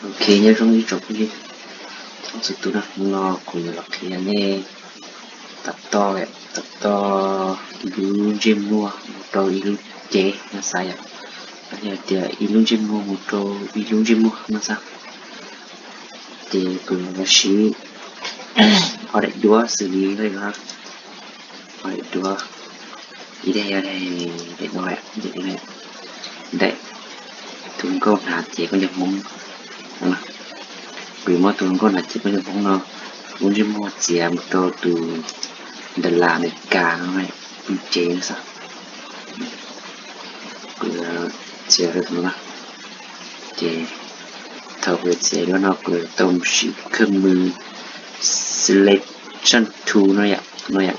Ok, nyob zoo ib tsoom phooj ywg txhua tus na, hnub no kuv yuav los qhia nej tab tom, tab tom ib lub ntsej muag mus rau ib lub cev no xav yom, los yog tias ib lub ntsej muag mus rau ib lub ntsej muag no xav. Ces kuv yuav los siv ob daim duab xws li no, ob daim duab, ib daim yog daim no, daim tus hluas nkauj hnav cev khaub ncaws Hmoob no. Kuv yuav muab tus hluas nkauj hnav cev khaub ncaws Hmoob no lub ntsej muag txiav mus rau tus Dalas Amelikas no, lub cev no xav. Kuv yuav txiav rau tus no na. Ces thaum kuv yuav txiav duab no kuv yuav tau mus siv khej mws selection tool no yom, no yom.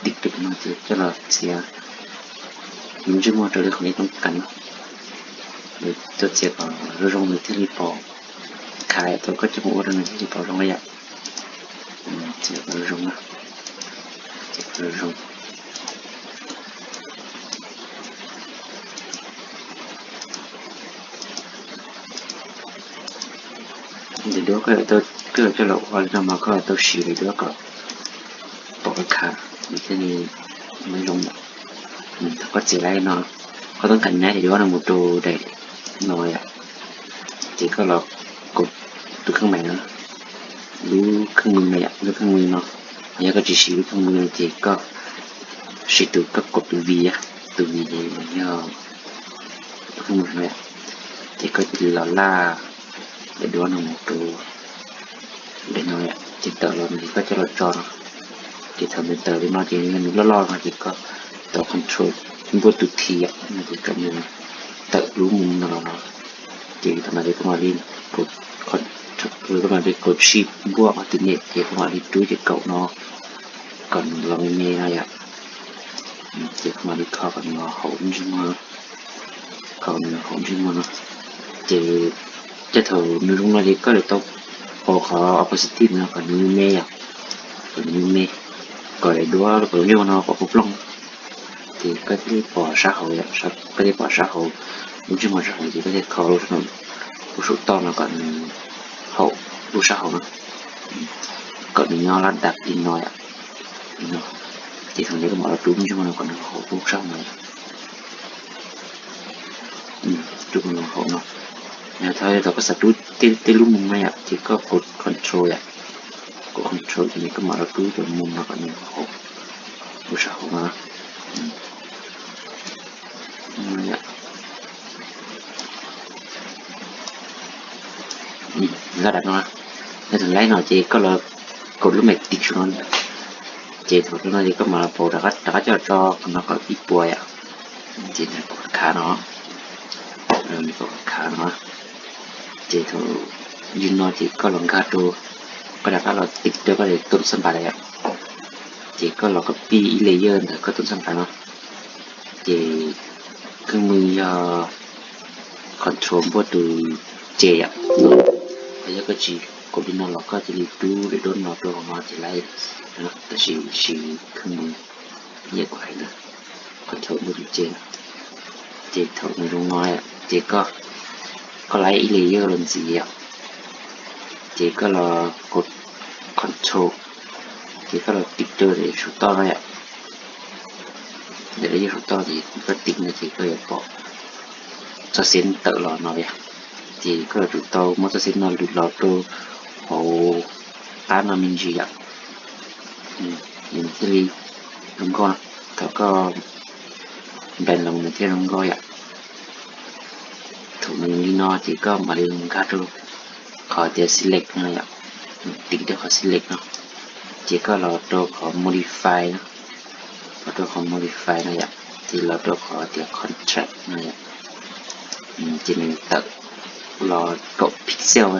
Tiv tus no ces coj los txiav lub ntsej muag raws li qhov nej toob kas no. Tuaj txiav kom zoo zoo nws thiaj li pom, khav tau koj coj mus ua rau nws thiaj li pom zoo yom. Txiav kom zoo na, txiav kom zoo. Daim duab koj yuav coj los ua li no mas koj yuav tau siv daim duab kom pom koj khav, nws thiaj li zoo yom. Thaum koj txiav li no, koj toob kas nab daim duab no mus rau daim no yom, ces koj los kaum tus khej mws no, lub khej mws no yom, lub khej mws no. Yog koj tsis siv lub khej mws no ces koj siv tus, koj kaum tus V, tus V ces yog lub khej mws no yom. Ces koj cia li los laj daim duab no mus rau daim no yom, ces tawm los no ces koj coj los tso no. Ces thaum nws tawm li no ces yog nws loj loj no ces koj tau control npuaj tus T yom, no ces kom nws tawm lub mus no los no. Ces thaum no ces koj mam li, koj mam li kaum tsib npuaj qhov twg nyem ces koj mam li rub ces kaum no kom nws los me me no yom. Ces koj mam li kho kom nws los hauv ntsej muag, kho kom nws los hauv ntsej muag no. Ces tej thaum nws zoo no ces koj yuav tau pauv qhov opacity no kom nws me yom, kom nws me, kom daim duab los kom lub ntsej muag no pom plooj plooj. Ces koj thiaj li pom sab hauv, koj thiaj pom sab hauv lub ntsej muag sab hauv ces koj thiaj kho lub saum toj no kom nws haum lub sab hauv no, kom nws nyob lab dam li no yom. Ces thaum ntawd koj mam los rub lub ntsej muag no kom nws haum lub sab hauv no yom. Rub kom nws haum no. Yog thaum koj xav rub tej lub mus no yom ces koj kaum control yom, kaum control ces koj mam los rub cov mus no kom nws haum lub sab hauv no. Lab dam no, yog thaum lab no ces koj los kaum lub me tiv saum no, ces thaum no ces koj mam los pauv rov qab coj tso qhov no kom ib puas yom. Ces nws pom khav no, pom khav no. Ces thaum li no ces koj los nkag rau, koj rov qab los tiv rau koj daim tool xab npais lawm yom. Ces koj los copy ib layer ntawm koj tool xab npais no. Ces khej mws yog control npuaj tus C yom. Yog koj tsis kaum li no los koj cia li rub daim duab no rau hauv no ces lab, tab sis siv khej mws ib yam kuv hais ntawd, control npuaj tus C no. Ces thaum nws zoo no ces koj, koj lab ib layer los ntxiv yom. Ces koj los kaum control, ces koj los tiv rau daim saum toj no yom. Daim layer saum toj ces koj tiv no ces koj yuav pom txoj xeeb tawm los no yom. Ces koj yuav tsum tau muab txoj xeeb no lwm los rau hauv qab no me ntsis yom. Nws thiaj li zoo nkauj no, thaum koj nplees los nws thiaj zoo nkauj yom. Thaum nws li no ces koj mam li nkag rau qhov tias select no yom, tiv rau qhov select no, ces koj los rau qhov modify no, los rau qhov modify no yom, ces los rau qhov tias contrast no yom, ces nws tawm los kaum pixel,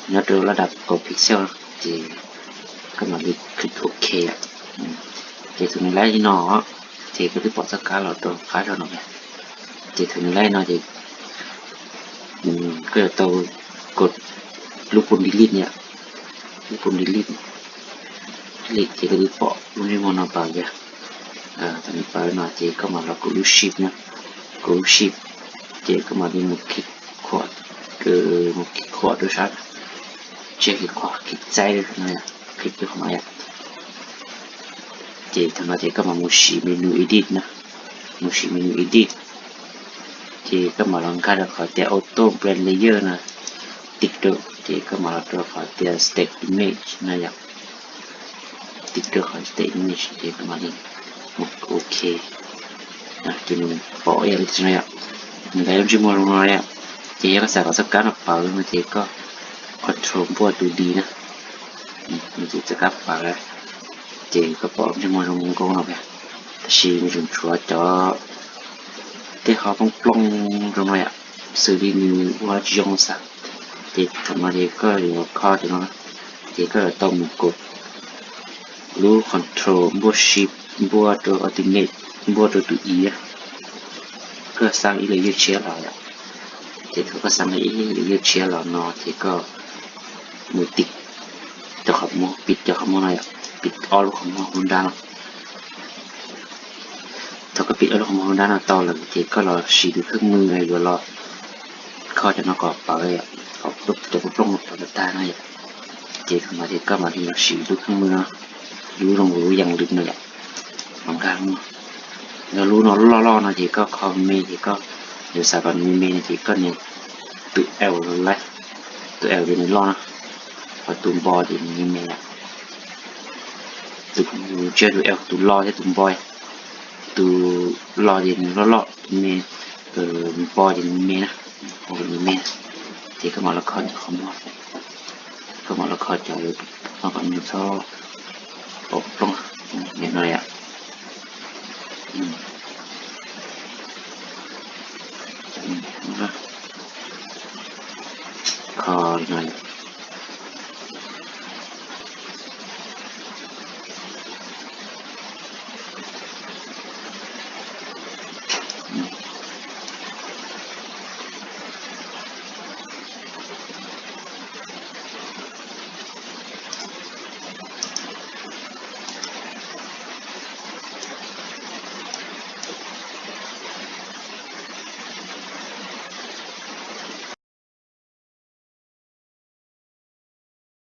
nyob rau lab dam kaum pixel no, ces koj mam li click ok yom. Ces thaum nws lab li no ces koj twb pom txoj kab los rau qab zog no. Ces thaum nws lab li no ces koj yuav tau kaum lub pum delete yom, lub pum delete, delete ces koj twb pom lub ntsej muag no pas yom. Thaum nws pas no ces koj mam los kaum lub shift no, kaum lub shift, ces koj mam li mus click khuam mus kis khuam rau sab, tseg kis khuam kis txaib no, kis rau qhov no yom. Ces thaum no ces koj mam mus siv menu edit na, mus siv menu edit. Ces koj mam los nkag rau qhov tias auto blend layer no, tiv rau, ces koj mam los rau qhov tias stack image no yom, tiv rau qhov stack image ces koj mam li mus ok. Ces nws pom ib yam li no yom, nws nkag ib lub ntsej muag zoo no yom. Ces yog koj xav kom txoj kab no pawv no ces koj control npuaj tus D na, nws ces txoj kab pawv lawm. Ces koj pom ntsej muag zoo nkauj no, tab sis nws tseem tshuav cov tej qhov plooj plooj zoo no yom, xws li nws ua tsis zoo xav. Ces thaum no ces koj yuav kho cov no, ces koj yuav tau mus kaum lub control npuaj shift npuaj rau alternate npuaj rau tus I, koj xab ib layer tshiab los yom. Ces thaum koj xab ib layer tshiab los no ces koj mus tiv cov qhov muag, pib cov qhov muag no yom, pib ob lub qhov muag hauv nrab no. Thaum koj pib ob lub qhov muag hauv nrab no tau lawm ces koj los siv tus kheej mws yuav los kho cov no kom pawv, cov plooj plooj no pawv tag no yom. Ces thaum no ces koj mam li los siv tus kheej mws no, lub zoo lub yees lwm no yom, los nkag no. Yog lub no loj loj no ces koj kho me ces koj, yog xav kom nws me me no ces koj nias tus L, tus L ces nws loj na, ho tus npo ces nws me me yom. Tus, tus L, tus npo, tus loj ces nws loj loj, tus me, npo ces nws me na, nws me. Ces koj mam los kho cov qhov muag, koj mam los kho cov no kom nws txhob pom plooj, no yom. Kho no